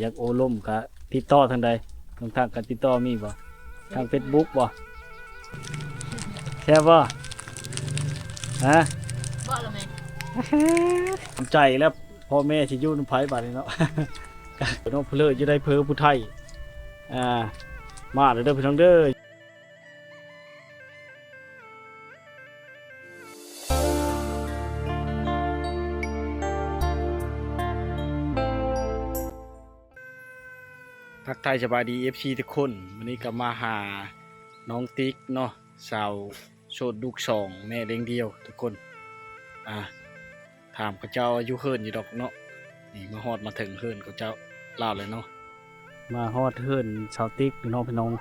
ຢາກໂອ້ລົມກະຕິດຕໍ່ທາງໃດ? ຊ່ອງທາງການຕິດຕໍ່ມີບໍ່? ທາງເຟສບຸກບໍ່? ແຊບບໍ່? ຮະ? ເບາະລະແມ່ ຂອບໃຈແລ້ວ ພໍ່ແມ່ຊິຢູ່ນຳໃຜບາດນີ້ເນາະ? ນ້ອງຜູ້ເລີດຢູ່ໃນເພີຜູ້ໄທ ອ່າ ມາແລ້ວເດີພີ່ນ້ອງເດີ. ທັກທາຍສະບາຍດີ ເອັຟຊີ ທຸກຄົນ, ມື້ນີ້ກໍມາຫານ້ອງຕິກເນາະ ສາວໂສດລູກສອງ ແມ່ລ້ຽງດຽວທຸກຄົນ. ອ່າ ຖາມເຂົາເຈົ້າຢູ່ເຮືອນຢູ່ດອກເນາະ. ນີ້ມາຮອດມາເຖິງເຮືອນເຂົາເຈົ້າລາວແລ້ວເນາະ. ມາຮອດເຮືອນສາວຕິກຢູ່ເນາະພີ່ນ້ອງ,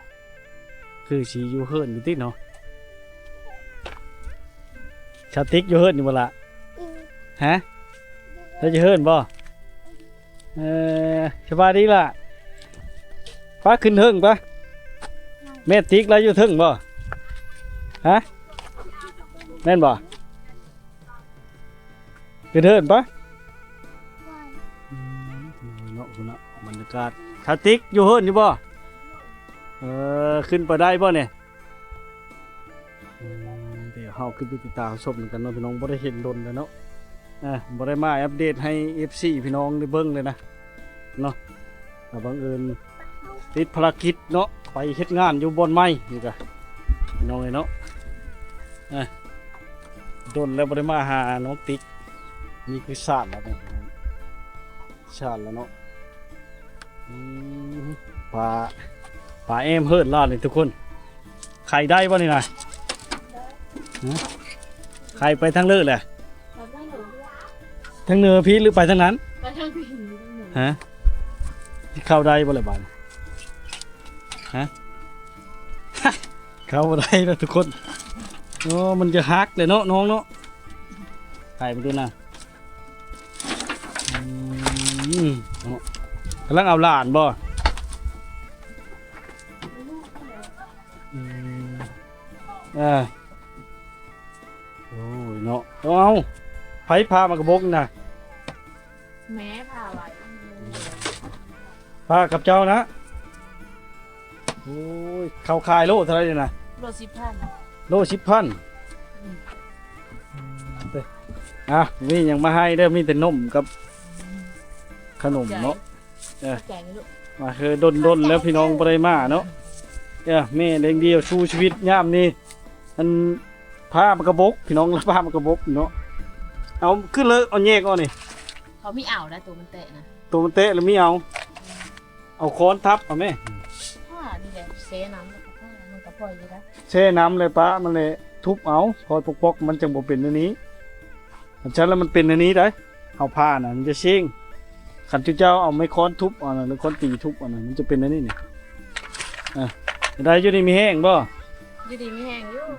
ຄືຊິຢູ່ເຮືອນຢູ່ຕິເນາະ. ສາວຕິກຢູ່ເຮືອນຢູ່ບໍ່ລະ? ຮະ? ເຈົ້າຢູ່ເຮືອນບໍ່? ເອີ ສະບາຍດີລະ. ປະ ຂຶ້ນເທິງປະ. ແມ່ຕິກລາວຢູ່ເທິງບໍ່? ຮະ? ແມ່ນບໍ່? ຂຶ້ນເຮືອນປະ. ອືມ ເນາະ ພຸ້ນນະ ບັນຍາກາດ. ສາວຕິກຢູ່ເຮືອນຢູ່ບໍ່? ເອີ ຂຶ້ນໄປໄດ້ບໍ່ນີ້? ອືມ ດຽວເຮົາຂຶ້ນໄປຕິດຕາມຊົມນຳກັນເນາະພີ່ນ້ອງ, ບໍ່ໄດ້ເຫັນດົນແລ້ວເນາະ. ອ່າ ບໍ່ໄດ້ມາອັບເດດໃຫ້ ເອັຟຊີ ພີ່ນ້ອງໄດ້ເບິ່ງເລີຍນະເນາະ. ກໍບັງເອີນຕິດພາລະກິດເນາະ ໄປເຮັດງານຢູ່ບ່ອນໃໝ່ນີ້ກະ ນ້ອງເອີຍເນາະ. ອ່າ ດົນແລ້ວບໍ່ໄດ້ມາຫານ້ອງຕິກ. ນີ້ຄືສານແລ້ວນີ້ ສານແລ້ວເນາະ. ອືມ ປາ ປາແອ້ມເຮີດລາວນີ້ທຸກຄົນ. ໄຂ່ໄດ້ບໍ່ນີ້ນະ? ຮະ? ໄຂ່ໄປທາງເລີແຫຼະ? ໄປທາງເໜືອ ທາງເໜືອພີ້ຫຼືໄປທາງນັ້ນ? ໄປທາງພີ້ ທາງເໜືອ. ຮະ? ເຂົ້າໄດ້ບໍ່ລະບາດນີ້? ຮະ? ເຂົ້າບໍ່ໄດ້ລະທຸກຄົນ. ໂອ້ ມັນຈະຫັກແຫຼະເນາະນ້ອງເນາະ. ໄຂ່ມາດູນະ. ອືມ ເນາະ ກຳລັງເອົາຫຼານບໍ່? ອືມ ເອີ ໂອ້ຍເນາະ. ເອົາ ໃຜພາມາກະບົກນະ? ແມ່ພາໄວ້ ພາກັບເຈົ້ານະ. ໂອ້ຍ ເຂົາຂາຍໂລເທົ່າໃດນີ້ນະ? ໂລສິບພັນ. ໂລສິບພັນ. ອືມ ອ່ະ ມີຫຍັງມາໃຫ້ເດີ ມີແຕ່ນົມກັບ ອືມ ຂະໜົມເນາະ. ຂອບໃຈ ເອີ ຂອບໃຈນະລູກ. ມາຄືດົນໆແລ້ວພີ່ນ້ອງບໍ່ໄດ້ມາເນາະ. ເອີ ແມ່ລ້ຽງດຽວສູ້ຊີວິດຍາມນີ້ ອັນ ພາມາກະບົກ ພີ່ນ້ອງ ພາມາກະບົກເນາະ. ເອົາ ຂຶ້ນເລີຍ ເອົາແຍກອອກນີ້. ເຂົາມີເອົາໄດ໋ ໂຕມັນແຕະນະ ໂຕມັນແຕະແລ້ວມີເອົາ. ເອົາຄ້ອນທັບເອົາແມ່. ອ່າ ນີ້ແຫຼະ ແຊ່ນ້ຳແລ້ວກໍພໍ ມັນກໍພໍຢູ່ໄດ໋. ແຊ່ນ້ຳແລ້ວປະມັນແຫຼະ ທຸບເອົາ ຄ່ອຍປົກໆ ມັນຈັ່ງບໍ່ເປັນແນວນີ້. ຄັນຊັ້ນແລ້ວມັນເປັນແນວນີ້ໄດ໋ ເຮົາຜ່ານະ ມັນຈະເຊງ. ຄັນເຈົ້າເຈົ້າເອົາໄມ້ຄ້ອນທຸບເອົານະ ຫຼືຄ້ອນຕີທຸບເອົານະ ມັນຈະເປັນແນວນີ້ນີ້. ອ່າ ໄດ້ຢູ່ດີມີແຮງບໍ່? ຢູ່ດີມີແຮງຢູ່. ອື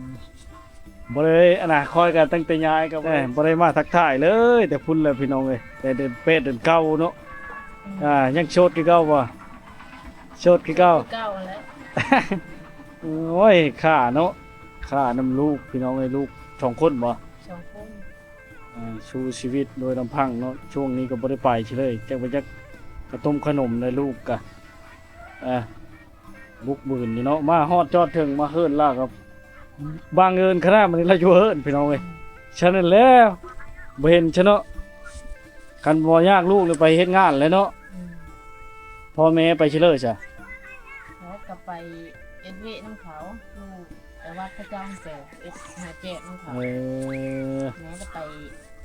ມ ບໍ່ໄດ້ ອັນນະ ຂ້ອຍກໍຕັ້ງແຕ່ຍ້າຍກໍບໍ່ໄດ້ ບໍ່ໄດ້ມາທັກທາຍເລີຍ ແຕ່ພຸ້ນແຫຼະພີ່ນ້ອງເອີຍ ແຕ່ເດືອນແປດເດືອນເກົ້າເນາະ. ອືມ ອ່າ ຍັງໂສດຄືເກົ່າບໍ່? ໂສດຄືເກົ່າ ຄືເກົ່າຫັ້ນແຫຼະ. ໂອ້ຍ ຂ້າເນາະ ຂ້ານຳລູກພີ່ນ້ອງເອີຍ. ລູກສອງຄົນບໍ່? ສອງຄົນ. ອ່າ ສູ້ຊີວິດໂດຍລຳພັງເນາະ ຊ່ວງນີ້ກໍບໍ່ໄດ້ໄປໃສເລີຍ ຈັກໄປຈັກກະຕົ້ມຂະໜົມໃນລູກກະ ອ່າ ບຸກບືນຢູ່ເນາະ. ມາຮອດຈອດເຖິງ ມາເຮີນລາວກໍບັງເອີນຂະໜາດ ມື້ນີ້ລາວຢູ່ເຮີນພີ່ນ້ອງເອີຍ. ສະນັ້ນແຫຼະ ບໍ່ເຫັນຊະເນາະ. ຄັນບໍ່ຍາກລູກນີ້ໄປເຮັດງານແລ້ວເນາະ. ອືມ ພໍ່ແມ່ໄປໃສເລີຍຊະ? ເຂົາກໍໄປເຮັດວຽກນຳເຂົາຢູ່ ແຕ່ວ່າເຂົາເຈົ້າແຈກ ເຮັດຫາແຈກນຳເຂົາ. ເອີ ແມ່ກໍໄປ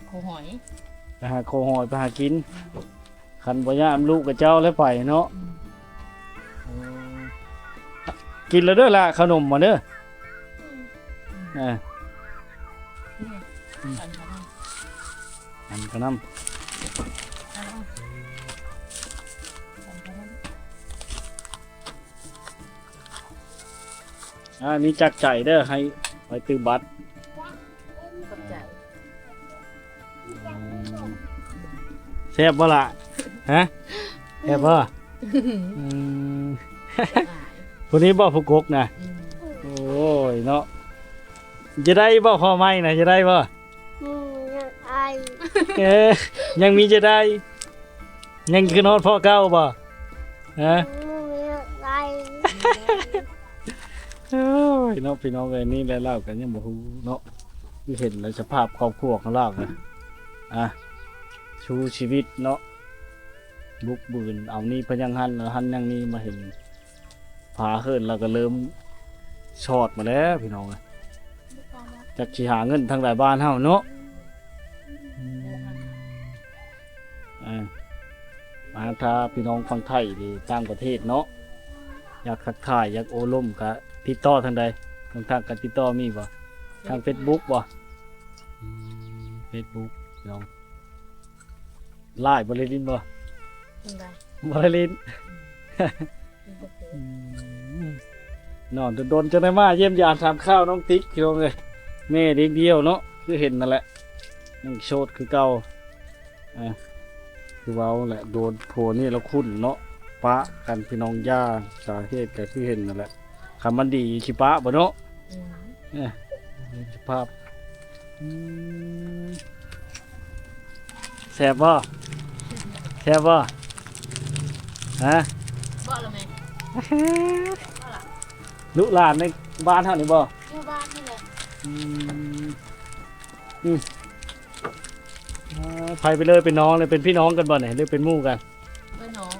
ໂຄຫອຍ ໄປຫາໂຄຫອຍ ໄປຫາກິນ. ອືມ ຄັນບໍ່ຍາມລູກກັບເຈົ້າແລ້ວໄປເນາະ. ອືມ ເອີ ກິນແລ້ວເດີລະ ຂະໜົມມາເດີ. ອືມ ເອີ ນີ້ ອືມ ປັນເຂົານຳ ປັນເຂົານຳ. ເອົາ ປັນເຂົານຳ. ອ່າ ມີຈັກໃຈເດີ ໃຫ້ໄປຕື່ມບັດ. ຂອບໃຈ. ແຊບບໍ່ລະ? ຮະ? ແຊບບໍ່? ອືມ ຜູ້ນີ້ບໍ່ຜູ້ກົກນະ? ອືມ ໂອ້ຍເນາະ. ຈະໄດ້ບໍ່ພໍ່ໃໝ່ນະ ຈະໄດ້ບໍ່? ອືມ ອາຍ ເອີ ຍັງມີຈະໄດ້. ຍັງຄິດຮອດພໍ່ເກົ່າບໍ່? ຮະ? ໂອ້ຍເນາະ ພີ່ນ້ອງເອີຍ ນີ້ແຫຼະລາວກໍຍັງບໍ່ຮູ້ເນາະ ຄືເຫັນແລ້ວສະພາບຄອບຄົວຂອງລາວນະ ອ່າ ສູ້ຊີວິດເນາະ ບຸກບືນ ເອົານີ້ພະຍັງຫັ້ນ ແລ້ວຫັ້ນຍັງນີ້ ມາເຫັນຝາເຮືອນລາວກໍເລີ່ມຊອດມາແລ້ວ ພີ່ນ້ອງເອີຍ ຈັກຊິຫາເງິນທາງໃດບ້ານເຮົາເນາະ ອືມ ເອີ ມາຖ້າພີ່ນ້ອງຝັ່ງໄທ ຫຼື ຕ່າງປະເທດເນາະ ຢາກທັກທາຍ ຢາກໂອ້ລົມ ກະຕິດຕໍ່ທາງໃດ? ບາງທ່ານກະຕິດຕໍ່ມີບໍ່? ທາງເຟສບຸກບໍ່? ອືມ ເຟສບຸກ ພີ່ນ້ອງ ລາຍບໍ່ໄດ້ຫຼິ້ນບໍ່? ບໍ່ໄດ້ຫຼິ້ນ ອືມ ນອນດົນໆ ຈັ່ງໄດ້ມາຢ້ຽມຢາມຖາມຂ່າວນ້ອງຕິກ ພີ່ນ້ອງເອີຍ ແມ່ລ້ຽງດຽວເນາະ ຄືເຫັນນັ້ນແຫຼະ ຍັງໂສດຄືເກົ່າ ອ່າ ຄືເວົ້າແຫຼະ ໂດນຜົວນີ້ລະຄຸນເນາະ ປະກັນ ພີ່ນ້ອງ ຢ່າ ສາເຫດກໍຄືເຫັນນັ້ນແຫຼະ ຄັນມັນດີຊິປະບໍ່ເນາະ ອືມ ເອີ ເບິ່ງສະພາບ ອືມ ແຊບບໍ່? ແຊບບໍ່? ຮະ? ເບາະລະແມ່ ລູກຫຼານໃນບ້ານເຮົານີ້ບໍ່? ຢູ່ບ້ານນີ້ແຫຼະ ອືມ ອືມ ອ່າ ໃຜໄປເລີຍ ເປັນນ້ອງເລີຍ ເປັນພີ່ນ້ອງກັນບໍ່ນີ້ ຫຼືເປັນໝູ່ກັນ? ເປັນນ້ອງ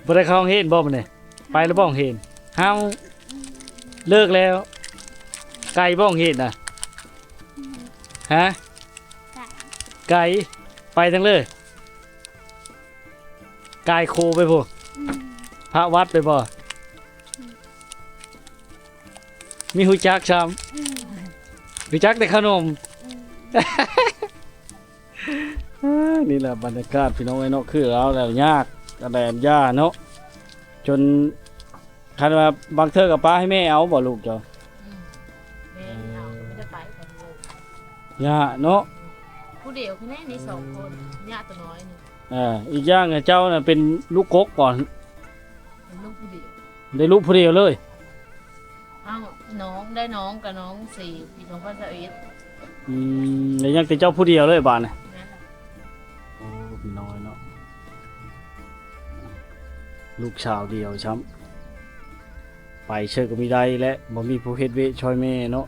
ບໍ່ໄດ້ເຂົ້າໂຮງຮຽນບໍ່ມື້ນີ້? ໄປແລ້ວບໍ່ໂຮງຮຽນ? ເຮົາເລີກແລ້ວ ໄກບໍ່ໂຮງຮຽນນະ? ຮະ? ໄກ ໄກ ໄປທາງເລີຍ ກາຍໂຄໄປພຸ້ນ ອືມ ພະວັດໄປບໍ່? ອືມ ມີຮູ້ຈັກຊ້ຳ ອືມ ຮູ້ຈັກແຕ່ຂະໜົມ ອືມ ນີ້ແຫຼະບັນຍາກາດ ພີ່ນ້ອງເອີຍເນາະ ຄືເອົາແລ້ວຍາກ ອັນໃດອັນຢ່າເນາະ ຈົນ ຄັນວ່າບາງເທື່ອກໍປະໃຫ້ແມ່ເອົາບໍ່ລູກເຈົ້າ? ອືມ ແມ່ເອົາ ໄມ່ໄດ້ໄປກັນເລີຍ ຍາກເນາະ ຜູ້ດຽວຄືແນ່ນີ້ສອງຄົນ ຍາກຕົວນ້ອຍນີ້ ເອີ ອີກຢ່າງເຈົ້ານະເປັນລູກກົກບໍ່? ເປັນລູກຜູ້ດຽວ ໄດ້ລູກຜູ້ດຽວເລີຍ? ອ້າວ ນ້ອງ ໄດ້ນ້ອງກັບນ້ອງເສຍປີສອງພັນຊາວເອັດ ອືມ ໄດ້ຍັງແຕ່ເຈົ້າຜູ້ດຽວເລີຍບາດນີ້ ແມ່ນລະ ໂອ້ ພີ່ນ້ອງເນາະ ລູກສາວດຽວຊ້ຳ ໄປເຊີກໍມີໄດ້ແຫຼະ ບໍ່ມີຜູ້ເຮັດວຽກຊ່ອຍແມ່ເນາະ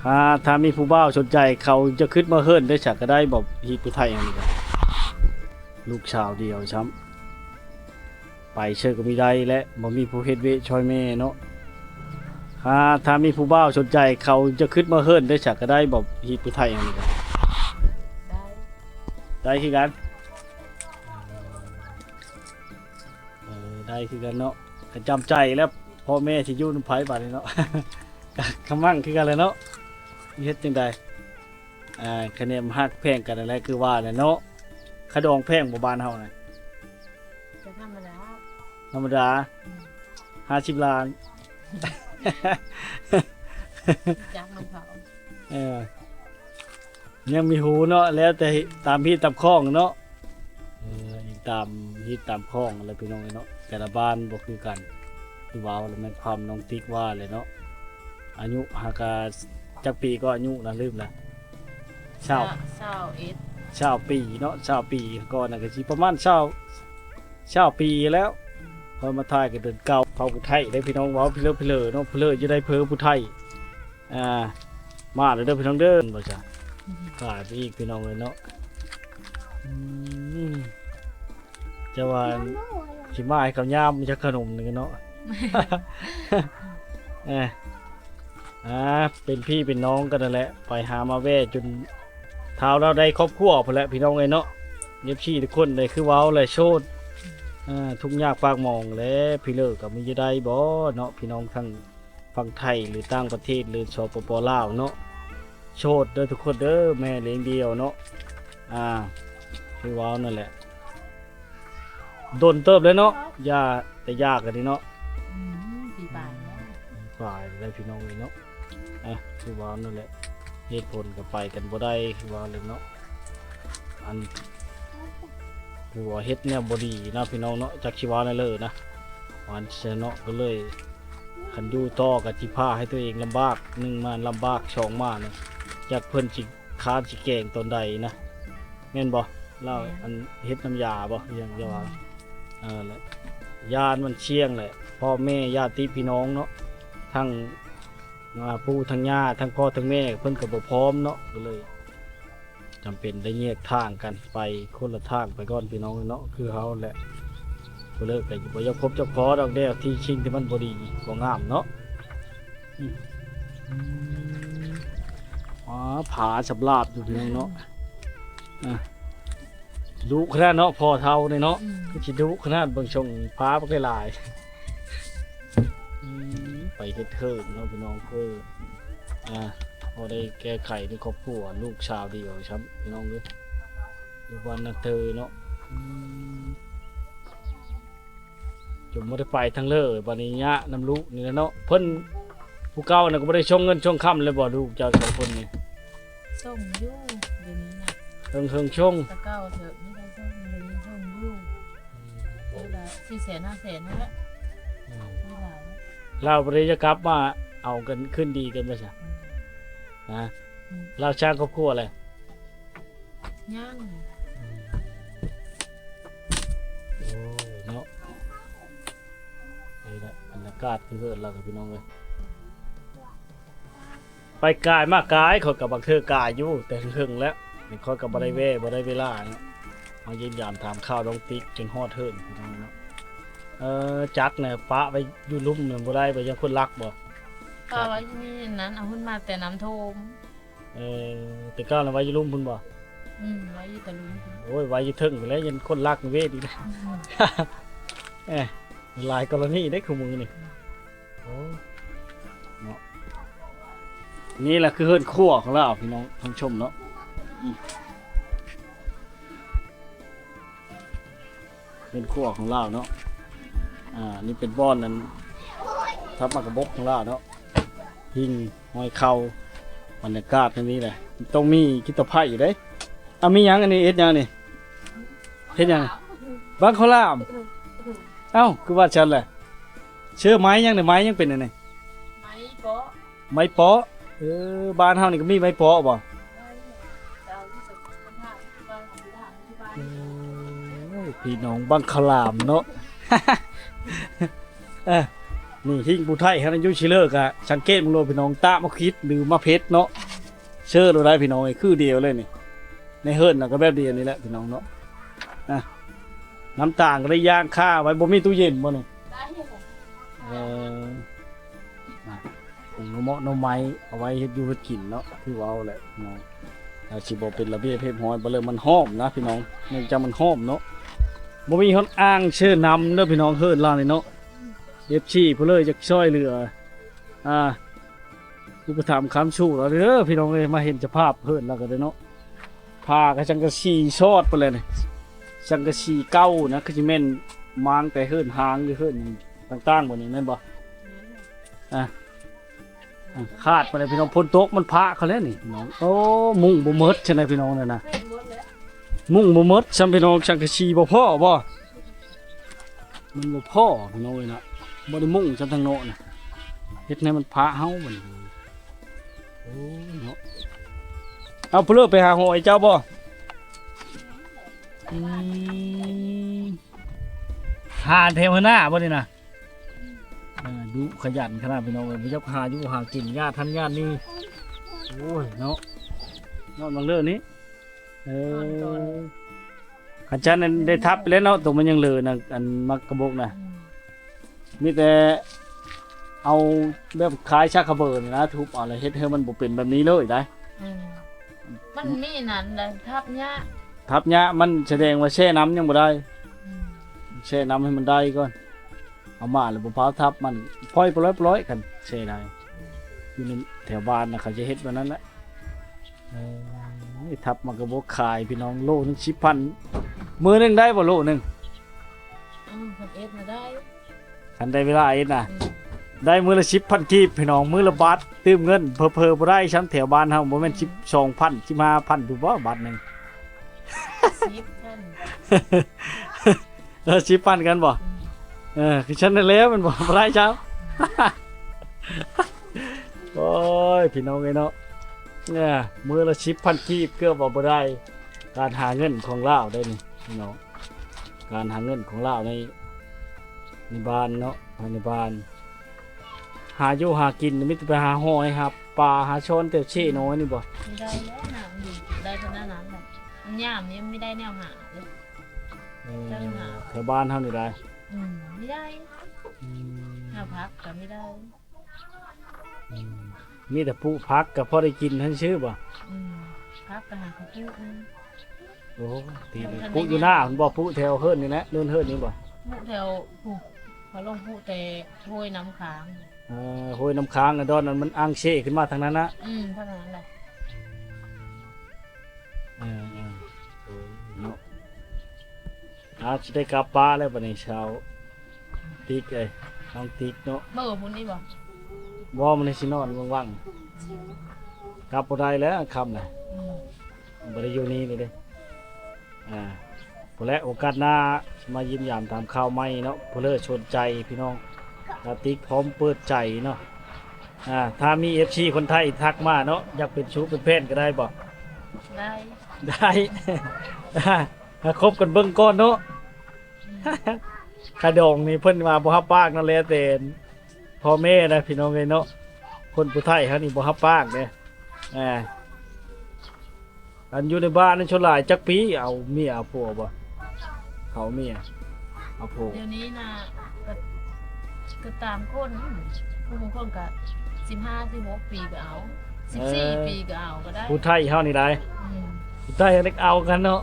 ຖ້າ ຖ້າມີຜູ້ບ່າວສົນໃຈ ເຂົາຈະຄຶດມາເຮີນໄດ້ ສະກະໄດ້ບໍ່ ຮີດຜູ້ໄທອັນນີ້ກະ ລູກສາວດຽວຊ້ຳ ໄປເຊີກໍມີໄດ້ແຫຼະ ບໍ່ມີຜູ້ເຮັດວຽກຊ່ອຍແມ່ເນາະ ຖ້າ ຖ້າມີຜູ້ບ່າວສົນໃຈ ເຂົາຈະຄຶດມາເຮີນໄດ້ ສະກະໄດ້ບໍ່ ຮີດຜູ້ໄທອັນນີ້ກະ ໄດ້ ໄດ້ຄືກັນ ເອີ ໄດ້ຄືກັນເນາະ ກະຈຳໃຈແລ້ວ ພໍ່ແມ່ຊິຢູ່ນຳໃຜບາດນີ້ເນາະ ກະຂະມັ້ງຄືກັນແຫຼະເນາະ ເຮັດຈັ່ງໃດ ອ່າ ຄະແນນຮັກແພງກັນນັ້ນແຫຼະ ຄືວ່າແຫຼະເນາະ ຄະດອງແພງບໍ່ບ້ານເຮົານະ? ກໍທຳມະດາ ທຳມະດາ ອືມ ຫ້າສິບລ້ານ ຈັກນຳເຂົາ ເອີ ຍັງມີຮູ້ເນາະ ແລ້ວແຕ່ຕາມຮີດຕາມຄອງເນາະ ເອີ ອີງຕາມຮີດຕາມຄອງແຫຼະ ພີ່ນ້ອງເອີຍເນາະ ແຕ່ລະບ້ານບໍ່ຄືກັນ ຄືເວົ້າແລ້ວແມ່ນຄວາມນ້ອງຕິກວ່າແຫຼະເນາະ ອາຍຸຫາກະຈັກປີກໍອາຍຸນະ ລືມລະ ຊາວ ຊາວເອັດ ຊາວປີເນາະ ຊາວປີ ກ່ອນນັ້ນກໍຊິປະມານຊາວ ຊາວປີແລ້ວ ອືມ ຂ້ອຍມາຖ່າຍກໍເດືອນເກົ້າ ເຂົາໄທເດ້ພີ່ນ້ອງ ເວົ້າເພີເພີເນາະ ເພີຢູ່ໃນເພີຜູ້ໄທ ອ່າ ມາແລ້ວເດີພີ່ນ້ອງເດີ ວ່າຊະ ອືມ ຂາຍໄປອີກພີ່ນ້ອງເອີຍເນາະ ອືມ ຈະວ່າຊິມາໃຫ້ເຂົາຍາມຈັກຂະໜົມໜຶ່ງເນາະ ເອີ ອ່າ ເປັນພີ່ເປັນນ້ອງກັນນັ້ນແຫຼະ ໄປຫາມາແວ່ຈົນທ້າວລາວໄດ້ຄອບຄົວພຸ້ນແຫຼະ ພີ່ນ້ອງເອີຍເນາະ ເອັຟຊີ ທຸກຄົນເດ້ ຄືເວົ້າແຫຼະ ໂສດ ອ່າ ທຸກຍາກປາກໝອງແຫຼະ ພີ່ເລີກກໍມີຢູ່ໄດ້ບໍ່ເນາະ ພີ່ນ້ອງທັງຝັ່ງໄທ ຫຼື ຕ່າງປະເທດ ຫຼື ສປປ ລາວເນາະ ໂສດເດີທຸກຄົນເດີ ແມ່ລ້ຽງດຽວເນາະ ອ່າ ຄືເວົ້ານັ້ນແຫຼະ ດົນເຕີບແລ້ວເນາະ ຢ່າ ແຕ່ຢາກັນນີ້ເນາະ ອືມ ປີປາຍແລ້ວ ປີປາຍແລ້ວພີ່ນ້ອງເອີຍເນາະ ອ່ະ ຄືວ່ານັ້ນແຫຼະ ເຫດຜົນກໍໄປກັນບໍ່ໄດ້ ຄືວ່າແຫຼະເນາະ ອັນ ຜົວເຮັດແນວບໍ່ດີນະພີ່ນ້ອງເນາະ ຈັກຊິວ່າແນວເລີນະ ວ່າຊັ້ນເນາະ ກໍເລີຍ ຄັນຢູ່ຕໍ່ກໍຊິພາໃຫ້ຕົວເອງລຳບາກ ໜຶ່ງມາລຳບາກ ສອງມານີ້ ຈັກເພິ່ນຊິຄ້ານຊິແກງຕອນໃດນະ ແມ່ນບໍ່? ລາວ ແມ່ນ ອັນເຮັດນ້ຳຢາບໍ່ ອີຫຍັງຈະວ່າ ເອີ ແຫຼະ ຢ້ານມັນສ່ຽງແຫຼະ ພໍ່ແມ່ຍາດຕິພີ່ນ້ອງເນາະ ທັງ ອ່າ ປູ່ທັງຍ່າ ທັງພໍ່ທັງແມ່ ເພິ່ນກໍບໍ່ພ້ອມເນາະ ກໍເລີຍຈຳເປັນໄດ້ແຍກທາງກັນໄປ ຄົນລະທາງໄປກ່ອນ ພີ່ນ້ອງເນາະ ຄືເຮົາແຫຼະ ຜູ້ເລີກກໍບໍ່ຢາກພົບຈັກພໍດອກແດ່ ທີ່ສິ່ງທີ່ມັນບໍ່ດີບໍ່ງາມເນາະ. ອືມ ອໍ ຜາສຳລາບຢູ່ ພີ່ນ້ອງເນາະ ອ່າ ດຸຂະໜາດເນາະ ພໍ່ເຖົ້ານີ້ເນາະ ອືມ ຄືຊິດຸຂະໜາດ ເບິ່ງຊົງພາບັກຫຼາຍໆ ອືມ ໄປເຮັດເຖິງເນາະ ພີ່ນ້ອງ ຄື ອ່າ ພໍໄດ້ແກ້ໄຂໃນຄອບຄົວ ລູກສາວດຽວຊ້ຳ ພີ່ນ້ອງເອີຍ ຢູ່ບ້ານນາເຕີເນາະ ອືມ ຈົນບໍ່ໄດ້ໄປທາງເລີຍ ບັດນີ້ຍານຳລູກນີ້ແຫຼະເນາະ ເພິ່ນ ຜູ້ເກົ່ານັ້ນກໍບໍ່ໄດ້ສົ່ງເງິນສົ່ງຄຳເລີຍບໍ່ ລູກເຈົ້າສອງຄົນນີ້? ສົ່ງຢູ່ ດຽວນີ້ນະ ເຄິ່ງໆ ສົ່ງ ແຕ່ເກົ່າເຖິງ ນີ້ໄດ້ສົ່ງ ດຽວນີ້ສົ່ງຢູ່ ເດືອນລະສີ່ແສນ ຫ້າແສນ ນັ້ນແຫຼະ ອືມ ມີຫຼາຍ ລາວບໍ່ໄດ້ຈະກັບມາເອົາກັນຄືນດີກັນບໍ່ຊະ? ອືມ ຮະ ອືມ ລາວສ້າງຄອບຄົວແລ້ວ? ຍັງ ອືມ ໂອ້ຍເນາະ ນີ້ແຫຼະບັນຍາກາດຄືເຮືອນລາວ ພີ່ນ້ອງເອີຍ ໄປກາຍມາກາຍ ຂ້ອຍກໍບາງເທື່ອກາຍຢູ່ ແຕ່ເຖິງແລ້ວ ຂ້ອຍກໍບໍ່ໄດ້ແວ່ ອືມ ບໍ່ໄດ້ເວລາເນາະ ມາຢ້ຽມຢາມຖາມຂ່າວນ້ອງຕິກ ຈົນຮອດເຮືອນ ພີ່ນ້ອງເນາະ ເອີ ຈັກນະປະໄວ້ຢູ່ລຸ່ມ ມັນບໍ່ໄດ້ ບໍ່ຢ້ານຄົນລັກບໍ່? ປະໄວ້ຢູ່ນີ້ ນັ້ນ ເອົາຂຶ້ນມາແຕ່ນ້ຳຖ້ວມ. ເອີ ແຕ່ເກົ່ານະໄວ້ຢູ່ລຸ່ມພຸ້ນບໍ່? ອືມ ໄວ້ຢູ່ຕະລຸ່ມ ໂອ້ຍ ໄວ້ຢູ່ເທິງພຸ້ນແຫຼະ ຢ້ານຄົນລັກເວດອີກ ອືມ ເອີ ຫຼາຍກໍລະນີເດ້ຄູ່ມື້ນີ້ ໂອ້ ເນາະ ນີ້ແຫຼະຄືເຮືອນຄົວຂອງລາວ ພີ່ນ້ອງທ່ານຜູ້ຊົມເນາະ ອືມ ເຮືອນຄົວຂອງລາວເນາະ ອ່າ ນີ້ເປັນບ່ອນນັ້ນ ທັບໝາກກະບົກຂອງລາວເນາະ ຫິ້ງຫ້ອຍເຂົ້າ ບັນຍາກາດແນວນີ້ແຫຼະ ຕ້ອງມີກິດຕະໄພຢູ່ເດ້ ເອົາ ມີຫຍັງອັນນີ້ ເຮັດຫຍັງນີ້ ເຮັດຫຍັງ ບັ້ງເຂົ້າຫຼາມ ເອົ້າ ຄືວ່າຊັ້ນແຫຼະ ເຊື້ອໄມ້ຫຍັງນີ້ ໄມ້ຫຍັງເປັນອັນນີ້ ໄມ້ເປາະ ໄມ້ເປາະ ເອີ ບ້ານເຮົານີ້ກໍມີໄມ້ເປາະບໍ່? ໂອ້ຍ ພີ່ນ້ອງບັ້ງເຂົ້າຫຼາມເນາະ ເອີ ນີ້ຫິ້ງຜູ້ໄທເຮົານະ ຢູ່ຊິເລີກະສັງເກດເບິ່ງໂລດ ພີ່ນ້ອງ ຕາມາຄິດ ຫຼືມາເພັດເນາະ ເຊີໂລດໄດ້ພີ່ນ້ອງເອີຍ ຄືດຽວເລີຍນີ້ ໃນເຮືອນນະກໍແບບດຽວນີ້ແຫຼະພີ່ນ້ອງເນາະ ອ່ະ ນ້ຳຕານກໍໄດ້ຍ່າງຄາໄວ້ ບໍ່ມີຕູ້ເຢັນບໍ່ນີ້? ເອີ ອ່ະ ປູກໜໍ່ເມາະໜໍ່ໄມ້ ເອົາໄວ້ເຮັດຢູ່ເຮັດກິນເນາະ ຄືເວົ້າແຫຼະເນາະ ແຕ່ຊິບໍ່ເປັນລະບຽບຮຽບຮ້ອຍ ບໍ່ເລີຍ ມັນຫອມນະພີ່ນ້ອງ ເນື່ອງຈາກມັນຫອມເນາະ ບໍ່ມີຮອດອ່າງເຊີນ້ຳເດີພີ່ນ້ອງ ເຮືອນລາວນີ້ເນາະ ເອັຟຊີ ຜູ້ເລີຍຢາກຊ່ອຍເຫຼືອ ອ່າ ອຸປະຖຳຄ້ຳຊູລາວເດີພີ່ນ້ອງເອີຍ ມາເຫັນສະພາບເຮືອນລາວກໍໄດ້ເນາະ ຜ້າກໍສັງກະສີຊອດໄປແລ້ວນີ້ ສັງກະສີເກົ່ານະ ຄືຊິແມ່ນມ້າງແຕ່ເຮືອນຮ້າງ ຫຼືເຮືອນຫຍັງຕ່າງໆ ບໍ່ນີ້ແມ່ນບໍ່? ອ່າ ອ່າ ຂາດໄປແລ້ວພີ່ນ້ອງ ຝົນຕົກມັນພະເຂົາແລ້ວນີ້ພີ່ນ້ອງ ໂອ້ ມຸງບໍ່ໝົດຊັ້ນນະພີ່ນ້ອງນັ້ນນະ ມຸງບໍ່ໝົດຊ້ຳພີ່ນ້ອງ ສັງກະສີບໍ່ພໍບໍ່? ມັນບໍ່ພໍພີ່ນ້ອງເອີຍນະ ບໍ່ໄດ້ມຸງຊ້ຳທາງນອກນະ ເຮັດໃຫ້ມັນພະເຮົາບັດນີ້ ໂອ້ຍເນາະ ເອົາ ຜູ້ເລີກໄປຫາຫອຍເຈົ້າບໍ່? ອືມ ຫາແຖວຫັ້ນນະບໍ່ນີ້ນະ ເອີ ດຸຂະຫຍັນຂະໜາດພີ່ນ້ອງເອີຍ ບໍ່ຢາກຫາຢູ່ຫາກິນ ຍາດຫັ້ນຍາດນີ້ ໂອ້ຍເນາະ ນອນບັງເລີນີ້ ເອີ ນອນກ່ອນ ຄັນຊັ້ນນັ້ນໄດ້ທັບໄປແລ້ວເນາະ ໂຕມັນຍັງເຫຼືອນະ ອັນໝາກກະບົກນະ ອືມ ມີແຕ່ເອົາແບບຄ້າຍຊາກຂະເບີນະ ທຸບເອົາ ແລ້ວເຮັດໃຫ້ມັນບໍ່ເປັນແບບນີ້ເລີຍໄດ໋ ອືມ ມັນມີນັ້ນໄດ໋ ທັບຫຍ້າ ທັບຫຍ້າ ມັນສະແດງວ່າແຊ່ນ້ຳຍັງບໍ່ໄດ້ ອືມ ແຊ່ນ້ຳໃຫ້ມັນໄດ້ກ່ອນ ເອົາມາແລ້ວບໍ່ພາວທັບ ມັນປ່ອຍປະລ້ອຍໆ ຄັນແຊ່ໄດ້ ຢູ່ໃນແຖວບ້ານນະ ເຂົາຈະເຮັດແບບນັ້ນແຫຼະ ເອີ ທັບໝາກກະບົກຂາຍພີ່ນ້ອງ ໂລໜຶ່ງສິບພັນ ມື້ໜຶ່ງໄດ້ບໍ່ໂລໜຶ່ງ? ອືມ ຄັນເອັດນະໄດ້ ຄັນໄດ້ເວລາເອັດນະ ອືມ ໄດ້ມື້ລະສິບພັນກີບພີ່ນ້ອງ ມື້ລະບາດຕື່ມເງິນ ເຜີໆບໍ່ໄດ້ຊ້ຳ ແຖວບ້ານເຮົາບໍ່ແມ່ນ ອືມ ສິບສອງພັນ ສິບຫ້າພັນພຸ້ນບໍ່ບາດໜຶ່ງ ສິບພັນ ເອີ ສິບພັນກັນບໍ່? ອືມ ເອີ ຄືຊັ້ນນັ້ນແລ້ວແມ່ນບໍ່? ບໍ່ໄດ້ຊ້ຳ ໂອ້ຍ ພີ່ນ້ອງເອີຍເນາະ ເອີ ມື້ລະສິບພັນກີບ ເກືອບວ່າບໍ່ໄດ້ ການຫາເງິນຂອງລາວໄດ໋ນີ້ພີ່ນ້ອງ ການຫາເງິນຂອງລາວໃນ ໃນບ້ານເນາະ ພາຍໃນບ້ານ ຫາຢູ່ຫາກິນມີແຕ່ໄປຫາຫອຍຫາປາຫາຊ້ອນແຕ່ເຊນ້ອຍນີ້ບໍ່? ບໍ່ໄດ້ແລ້ວນະ ຢູ່ໄດ້ເທົ່ານັ້ນແຫຼະ ມັນຍາມນີ້ມັນບໍ່ໄດ້ແນວຫາເດ້ ເອີ ເຈົ້າຫາ ແຖວບ້ານເຮົານີ້ໄດ໋ ອືມ ບໍ່ໄດ້ ອືມ ຫາຜັກກໍບໍ່ໄດ້ ອືມ ມີແຕ່ປູກຜັກກໍພໍໄດ້ກິນຫັ້ນຊື່ບໍ່? ອືມ ຜັກກໍຫາເຂົາປູກ ໂອ້ ຕີ ແຖວ ປູກຢູ່ໜ້າພຸ້ນບໍ່? ປູກແຖວເຮືອນນີ້ແຫຼະ ເດີ່ນເຮືອນນີ້ບໍ່? ປູກແຖວພຸ້ນ ເຂົາລົງປູກແຕ່ຫ້ວຍນ້ຳຄ້າງ ເອີ ຫ້ວຍນ້ຳຄ້າງ ດອນນັ້ນມັນອ່າງເຊຂຶ້ນມາທາງນັ້ນນະ ອືມ ທາງນັ້ນແຫຼະ ເອີ ເອີ ເນາະ ອາດຊິໄດ້ກັບປະແລ້ວບັດນີ້ຊາວຕິກເອີຍ ນ້ອງຕິກເນາະ ເບິ່ງພຸ້ນນີ້ບໍ່? ບໍ່ ມື້ນີ້ຊິນອນວັງໆ ກັບບໍ່ໄດ້ແລ້ວຄ່ຳນະ ອືມ ບໍ່ໄດ້ຢູ່ນີ້ເລີຍເດ້ ອ່າ ພຸ້ນແຫຼະ ໂອກາດໜ້າມາຢ້ຽມຢາມຖາມຂ່າວໃໝ່ເນາະ ຜູ້ເລີດສົນໃຈພີ່ນ້ອງ ກະຕິກພ້ອມເປີດໃຈເນາະ ອ່າ ຖ້າມີເອັຟຊີຄົນໄທທັກມາເນາະ ຢາກເປັນຊູເປັນແຟນກໍໄດ້ບໍ່? ໄດ້ ໄດ້ ຫາຄົບກັນເບິ່ງກ່ອນເນາະ ອືມ ຄ່າດອງນີ້ເພິ່ນວ່າບໍ່ຮັບປາກເນາະ ແລ້ວແຕ່ພໍ່ແມ່ນະ ພີ່ນ້ອງເອີຍເນາະ ຄົນຜູ້ໄທເຮົານີ້ບໍ່ຮັບປາກເດ້ ອ່າ ອັນຢູ່ໃນບ້ານນັ້ນສ່ວນຫຼາຍຈັກປີເອົາເມຍເອົາຜົວບໍ່? ເຂົາເມຍເອົາຜົວ ດຽວນີ້ນະ ກໍ ກໍຕາມຄົນ ຜູ້ບາງຄົນກໍສິບຫ້າ ສິບຫົກປີກໍເອົາ ສິບສີ່ ເອີ ປີກໍເອົາກໍໄດ້ ຜູ້ໄທເຮົານີ້ໄດ໋ ອືມ ຜູ້ໄທເຮົາເອົາກັນເນາະ